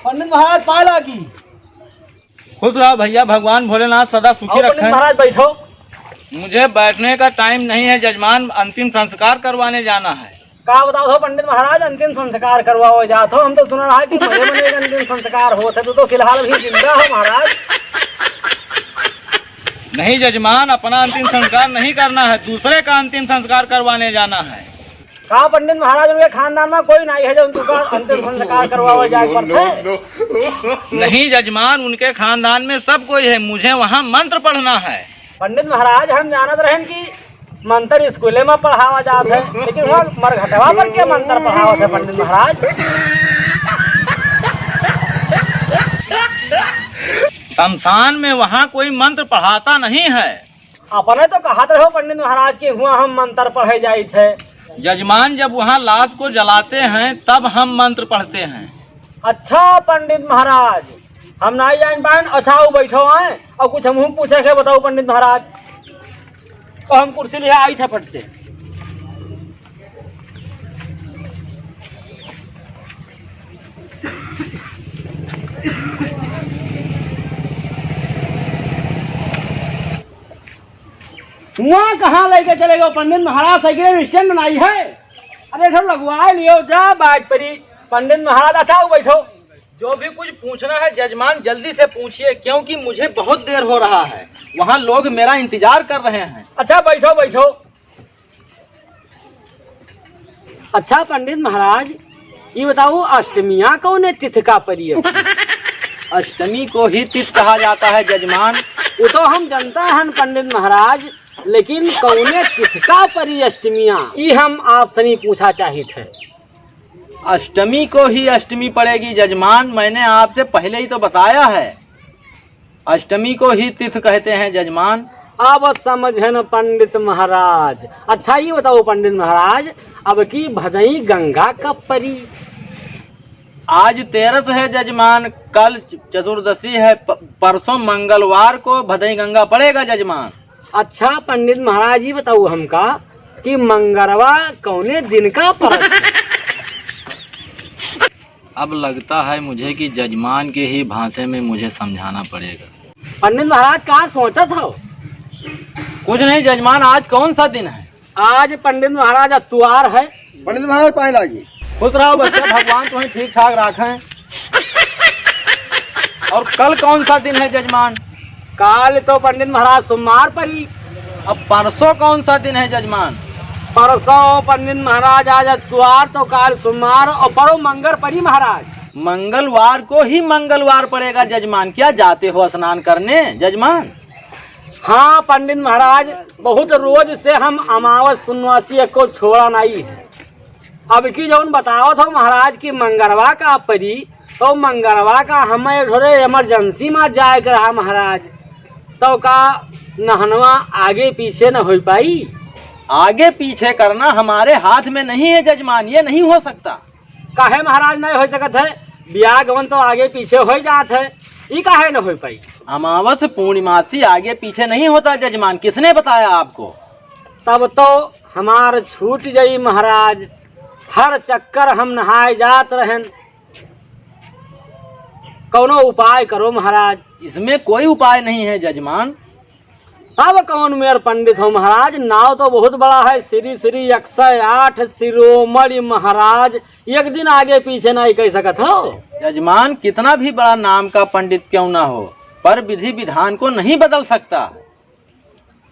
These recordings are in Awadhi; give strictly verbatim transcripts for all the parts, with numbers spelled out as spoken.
पंडित महाराज, पाँय लागी। खुश रहो भैया, भगवान भोलेनाथ सदा सुखी रखें। पंडित महाराज, बैठो। मुझे बैठने का टाइम नहीं है जजमान, अंतिम संस्कार करवाने जाना है। का बताओ हो पंडित महाराज, अंतिम संस्कार करवावे जात हो? हम तो सुना रहा कि मरे मरे का अंतिम संस्कार होत है, तू तो फिलहाल अभी जिंदा हो महाराज। नहीं जजमान, अपना अंतिम संस्कार नहीं करना है, दूसरे का अंतिम संस्कार करवाने जाना है। का पंडित महाराज, उनके खानदान मा कोई नाई है जो उनका अंतिम संस्कार करवावे जाए पड़त है? नहीं जजमान, उनके खानदान में सब कोई है, मुझे वहाँ मंत्र पढ़ना है। पंडित महाराज, हम जानत रहेन कि मंत्र स्कूले मा पढ़ावा जात है, लेकिन वहाँ मरघटवा पर के मंत्र पढ़ावत है पंडित महाराज? शमशान में वहाँ कोई मंत्र पढ़ाता नहीं है। अपने तो कहत रहो पंडित महाराज कि हुआ हम मंत्र पढ़े जाइत है। जजमान, जब वहाँ लाश को जलाते हैं तब हम मंत्र पढ़ते हैं। अच्छा पंडित महाराज, हम नाई जान पाएन। अच्छा, वो बैठो आए और कुछ हमहू पूछे के बताओ पंडित महाराज। तो हम कुर्सी लिहे आइत है फट से। हुआ कहाँ लेके चले गए पंडित महाराज? साइकिल स्टैंड बनाई है। अरे, इधर लगवाए लियो जा, बाइक परी। पंडित महाराज, अच्छा, आओ, बैठो। जो भी कुछ पूछना है जजमान, जल्दी से पूछिए, क्योंकि मुझे बहुत देर हो रहा है, वहाँ लोग मेरा इंतजार कर रहे हैं। अच्छा, बैठो, बैठो। अच्छा पंडित महाराज, ये बताओ, अष्टमिया कौने तिथ का परी है? अष्टमी को ही तिथ कहा जाता है जजमान। वो तो हम जानता हन पंडित महाराज, लेकिन कौने तिथ का परी अष्टमिया, ई हम आपसे नहीं पूछा चाहित है। अष्टमी को ही अष्टमी पड़ेगी जजमान, मैंने आपसे पहले ही तो बताया है। अष्टमी को ही तिथ कहते हैं जजमान। अब समझन पंडित महाराज। अच्छा, ये बताओ पंडित महाराज, अब की भदई गंगा कब परी? आज तेरस है जजमान, कल चतुर्दशी है, प-, परसों मंगलवार को भदई गंगा पड़ेगा जजमान। अच्छा पंडित महाराज, ये बताओ हमका कि मंगरवा कौने दिन का परत है? अब लगता है मुझे कि जजमान के ही भाषा में मुझे समझाना पड़ेगा। पंडित महाराज, का सोचत हो? कुछ नहीं जजमान, आज कौन सा दिन है? आज पंडित महाराज अतवार है। पंडित महाराज, पाए लागी। खुश रहो बच्चा, भगवान तुम्हें ठीक ठाक रखें। और कल कौन सा दिन है जजमान? काल तो पंडित महाराज सोमवार परी। अब परसों कौन सा दिन है जजमान? परसों पंडित महाराज आज अतवार, तो काल सोमवार और परो मंगर परी महाराज। मंगलवार को ही मंगलवार पड़ेगा जजमान। क्या जाते हो स्नान करने जजमान? हाँ पंडित महाराज, बहुत रोज से हम अमावस पुनवासी को छोड़ा नहीं है। अब की जौन बतावत हो महाराज कि मंगरवा का परी, तो मंगरवा का हमें थोड़े इमरजेंसी मा जाए के रहा महाराज, तो का नहनवा आगे पीछे न हो पाई? आगे पीछे करना हमारे हाथ में नहीं है जजमान, ये नहीं हो सकता। काहे महाराज नहीं हो सकत है? बियाह गवन तो आगे पीछे हो जात है, ई काहे न हो पाई? अमावस पूर्णिमासी आगे पीछे नहीं होता जजमान, किसने बताया आपको? तब तो हमार छूट जाई महाराज, हर चक्कर हम नहाए जात रहन। कौनो उपाय करो महाराज। इसमें कोई उपाय नहीं है जजमान। तब कौन मेर पंडित हो महाराज, नाव तो बहुत बड़ा है, श्री श्री एक सौ आठ शिरोमणि महाराज, एक दिन आगे पीछे नहीं कह सकत हो। जजमान, कितना भी बड़ा नाम का पंडित क्यों ना हो, पर विधि विधान को नहीं बदल सकता।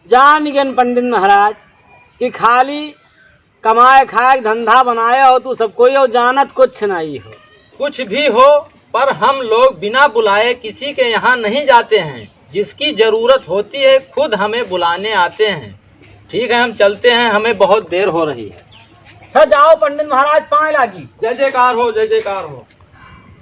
जान गए पंडित महाराज कि खाली कमाए खाए के धंधा बनाए हो तू सब कोई, और जानत कुछ नहीं हो। कुछ भी हो, पर हम लोग बिना बुलाए किसी के यहाँ नहीं जाते हैं। जिसकी जरूरत होती है, खुद हमें बुलाने आते हैं। ठीक है, हम चलते हैं, हमें बहुत देर हो रही है। अच्छा, जाओ पंडित महाराज, पाए लागी। जय जयकार हो, जय जयकार हो।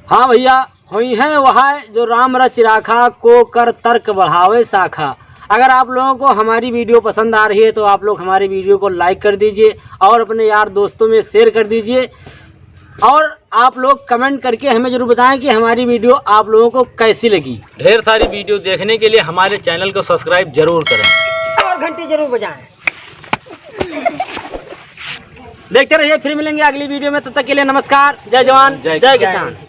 हाँ भैया, होई हैं वह जो राम रचि राखा, को कर तर्क बढ़ावे शाखा। अगर आप लोगों को हमारी वीडियो पसंद आ रही है तो आप लोग हमारी वीडियो को लाइक कर दीजिए और अपने यार दोस्तों में शेयर कर दीजिए, और आप लोग कमेंट करके हमें जरूर बताएं कि हमारी वीडियो आप लोगों को कैसी लगी। ढेर सारी वीडियो देखने के लिए हमारे चैनल को सब्सक्राइब जरूर करें और घंटी जरूर बजाएं। देखते रहिए, फिर मिलेंगे अगली वीडियो में। तब तक के लिए नमस्कार, जय जवान, जय जय किसान। किसान।